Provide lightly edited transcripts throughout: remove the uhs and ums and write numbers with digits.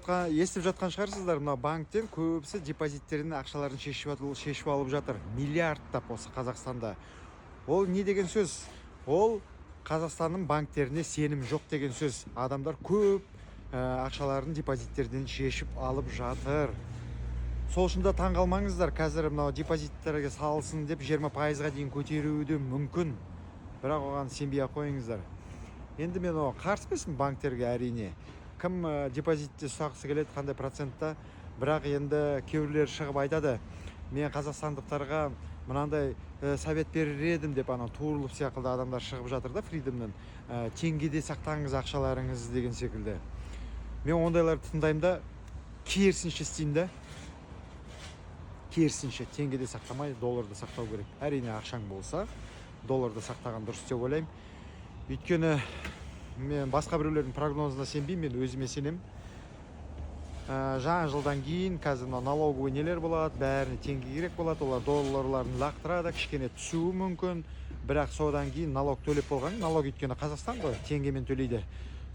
жатқан, естіп жатқан шығарсыздар, мына банктен көбісі депозиттерінен ақшаларын шешіп алып жатыр миллиардтап осы Қазақстанда. Ол не деген сөз? Ол Қазақстанның банктеріне сенім жоқ деген сөз. Адамдар көп ақшаларын депозиттерден шешіп алып жатыр. Сол үшін де таң қалмаңыздар, қазір мынау депозиттерге салсын деп 20%-ға дейін көтеруі де мүмкін, бірақ оған сенбей ақ қойыңыздар. Енді мен оған қарсы емеспін, банктерге, әрине, кім депозитте ұстағысы келеді, қандай процентта. Бірақ енді кейбіреулер шығып айтады: «Мен қазақстандықтарға мынандай совет берер едім», – деп. Анау Турлов сияқты адамдар шығып жатыр да, Фридомнан, «Теңгеде сақтаңыз ақшаларыңызды» деген секілді. Мен ондайларды тыңдаймын да, керісінше істеймін да. Керісінше, теңгеде сақтамай, долларда сақтау керек. Әрине, ақшаң болса, долларда сақтаған дұрыс деп ойлаймын. Өйткені мен басқа біреулердің прогнозына сенбеймін, мен өзіме сенемін. Жаңа жылдан кейін қазір мынау налоговый нелер болады, бәріне теңге керек болады, олар долларларын лақтырады, кішкене түсуі мүмкін. Бірақ содан кейін налог төлеп болған, налог, өйткені Қазақстан ғой, теңгемен төлейді.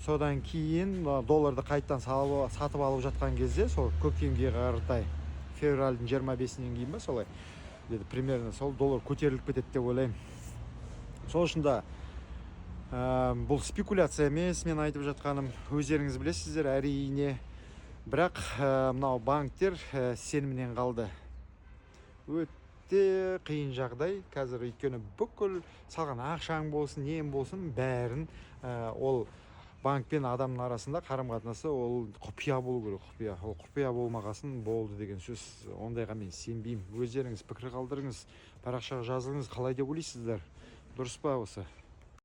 Содан кейін мына долларды қайтадан салып, сатып алып жатқан кезде, сол көктемге қаратай, февральдың 25-інен кейін ба, солай деді примерно, сол доллар көтеріліп кетеді деп ойлаймын. Сол үшін да бұл спекуляция емес мен айтып жатқаным, өздеріңіз білесіздер, әрине. Бірақ мынау банктер сенімнен қалды, өте қиын жағдай қазір. Өйткені бүкіл салған ақшаң болсын, нең болсын, бәрін ол банк пен адамның арасында қарым қатынасы ол құпия болу керек, құпия. Ол құпия болмағасын, болды деген сөз. Ондайға мен сенбеймін. Өздеріңіз пікір қалдырыңыз, парақшаға жазылыңыз. Қалай деп ойлайсыздар, дұрыс па осы?